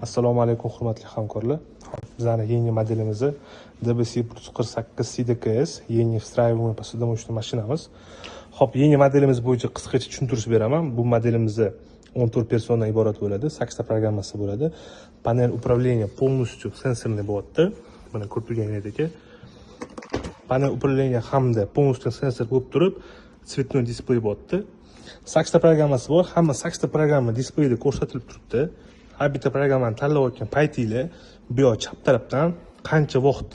Assalomu alaykum, hurmatli hamkorlar. Bizani yangi modelimiz DBC 48 CDKS, yangi встраиваемый посудомоечный mashinamiz. Xo'p, yangi modelimiz bo'yicha qisqacha tushuntirish beraman. Bu modelimiz 14 persondan iborat bo'ladi, 8 ta programmasi bo'ladi. Panel управления полностью сенсорный bo'lyapti. Mana ko'rib turganingizdek. Panel управления hamda полностью sensor bo'lib turib, цветной displey bo'lyapti. 8 ta programmasi bor, hamma 8 ta programma displeyda ko'rsatilib turibdi. Har bitta programmani tanlayotgan paytinglar bu yoq chap tarafdan qancha vaqt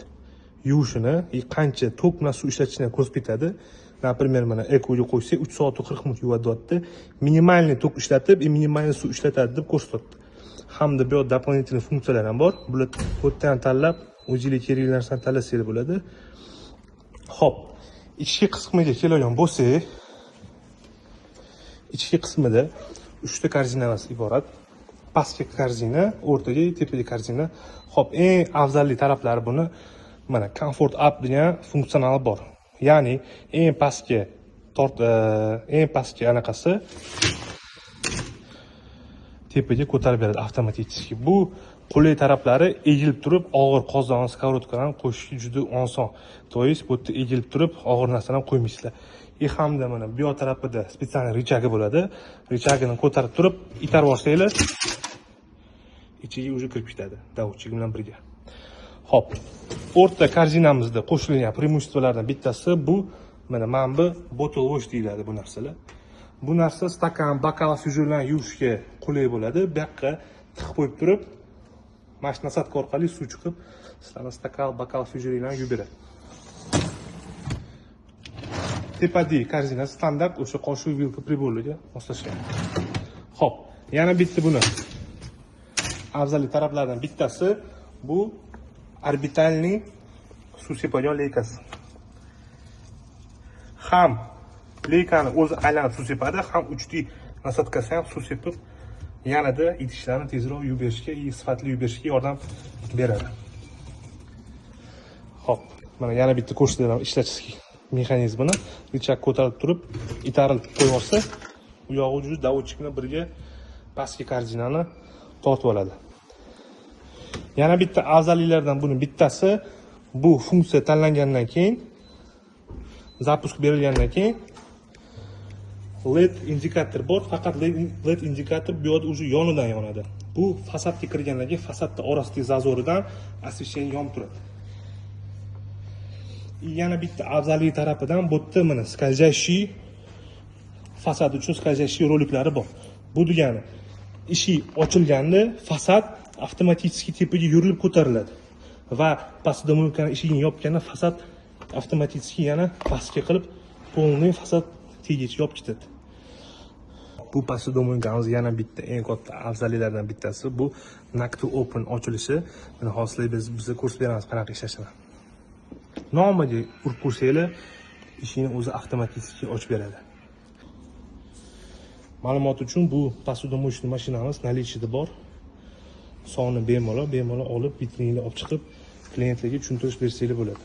yuvishini и qancha tok bilan suv ishlatishini ko'rsatib ketadi. Например, mana ekoga qo'ysak 3 soat 40 minut yuvadi deyapti. Минимальный tok ishlatib и минимальный suv ishlatadi deb ko'rsatyapti. Hamda bu yoqda дополнительный funksiyalar ham bor. Bular bu yerdan tanlab, o'zingizga kerakli narsani tanlasanglar bo'ladi. Xo'p, ichki qismiga keladigan bo'lsak, ichki qismida 3 ta korзинamiz iborat. Pastki корзина, o'rtadagi, tepadagi корзина. Xo'p, eng afzalli taraflari buni mana Comfort Up degan funksionali bor. Ya'ni eng pastki tort, eng pastki anaqasi tepaga ko'tarib beradi avtomatik. Bu qulay taraflari, egilib turib og'ir qozon, сковородка larni qo'yishga juda oson. То есть bu yerda egilib turib og'ir narsani ham qo'ymaysizlar. И hamda mana bu yoq tarafida специальный рычаг i bo'ladi. Рычаг ini ko'tarib turib itarib olsanglar, ichiga уже kirib ketadi доводчик bilan birga. Xo'p, o'rta корзина mizda qo'shilgan преимущество lardan bittasi bu mana bu bottle wash deyiladi bu narsalar. Bu narsa stakan, bokal, fujerlarni yuvishga qulay bo'ladi. Bu yoqqa tiqib qo'yib turib, mana shu насадка orqali suv chiqib, sizlarni stakan, bokal, fujerlarni yuvib beradi. Tepadagi корзина standart o'sha qoshiq, vilka, прибор larga moslashgan. Xo'p, yana bitta buni afzalli taraflaridan bittasi bu орбитальный suv sepadigan лейка si. Ham лейка ni o'zi aylanib suv sepadi, ham 3D насадка si ham suv sepib, yanada idishlarni tezroq yuvib berishga и sifatli yuvib berishga yordam beradi. Xo'p, mana yana bitta ko'rsataman ishlatish mexanizmini. Рычаг ko'tarib turib, itarib qo'yib yuborsa, u yog'i уже доводчик bilan birga pastki корзина ni tortib oladi. Yana bitta afzalliklardan buni bittasi, bu funksiya tanlangandan keyin, запуск berilgandan keyin LED indikator bor, faqat LED indikator bu yoqda уже yonidan yonadi. Bu fasadga kirgandan keyin fasadda orasidagi зазор idan освещение yonib turadi. И yana bitta afzallik tarafidan bu yerda mana скользящий fasad uchun скользящий roliklari bor. Bu degani, eshik ochilganda fasad avtomatik tepaga yurilib ko'tariladi va посудомойка ni eshigini yopganda fasad avtomatik yana pastga qilib, полный fasad tegacha yopib ketadi. Bu посудомойка miz yana bitta eng katta afzalliklaridan bittasi bu knock to open ochilishi. Mana hozir biz bizga ko'rsatib beramiz qanaqa ishlashini. Nomiga urib ko'rsanglar, eshikni o'zi avtomatik ochib beradi. Ma'lumot uchun, bu посудомоечный mashinamiz наличие da bor. Soni bemalol olib, vitringa olib chiqib, klientlarga tushuntirish bersanglar bo'ladi.